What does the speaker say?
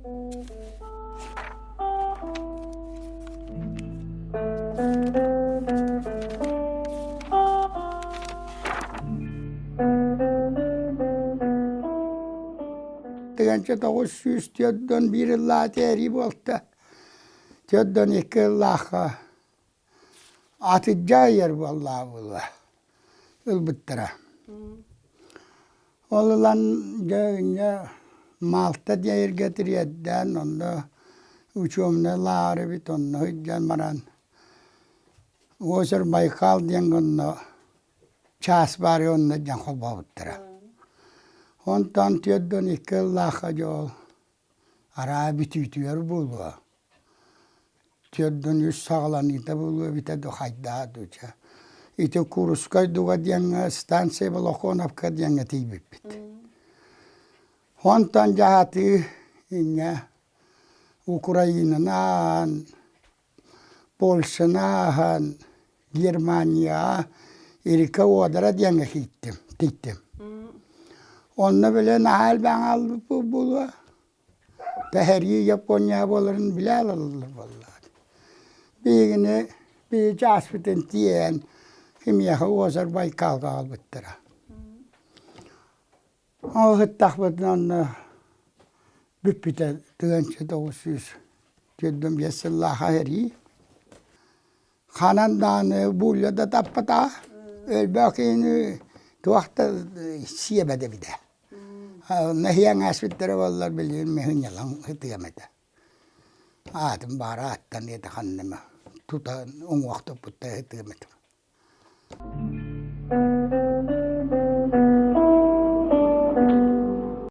1941 ыллаата эрии буолта. 42 ыллаахха атыдьа айар буоллаа буолуо ылбыттара. Ол ылан дьэ инньэ Малта диэйиргэ тириэрдээн онно учебнай лааҕыр эбит онно сылдьан баран Озер Байкал диэн онно чаас баар онно дьон холбообуттара. Онтон 42 ыллаахха дьэ ол араа бүтүүтүгэр буолуо. 43 саҕаланыыта буолуо эбитэ дуу хайдаа дуу чэ. Ити Курскай дуга диэҥҥэ станция Волоконовка диэҥҥэ тиийбиппит. Онтон дьаһатыы инньэ Украинанаан Польшаны ааһан Германияҕа Река Одра диэҥҥэ киирдим, тиийдим. Онно били наһаа элбэҕи аҕалбыппыт буолуо. Тэһэрии Япония буоларын билэ ылаллар буоллаҕа. Биһигини биһи чааспытын тиэйэн кимиэхэ Озер Байкалга аҕалбыттара. Ол ыһыттахпытына онно бүппүтэ 1995 сыллаах эрии. Ханан даҕаны буулльа да таппатаҕа, өлбөх киһини туох да сиэбэт эбитэ. Нэһиэҥ ааспыттара буоллар билигин миһин ньалаҥ ытыам этэ. Аатым баара ааттан диэтэ ханна эмэ тута уҥуох туппуттар ытыам этим.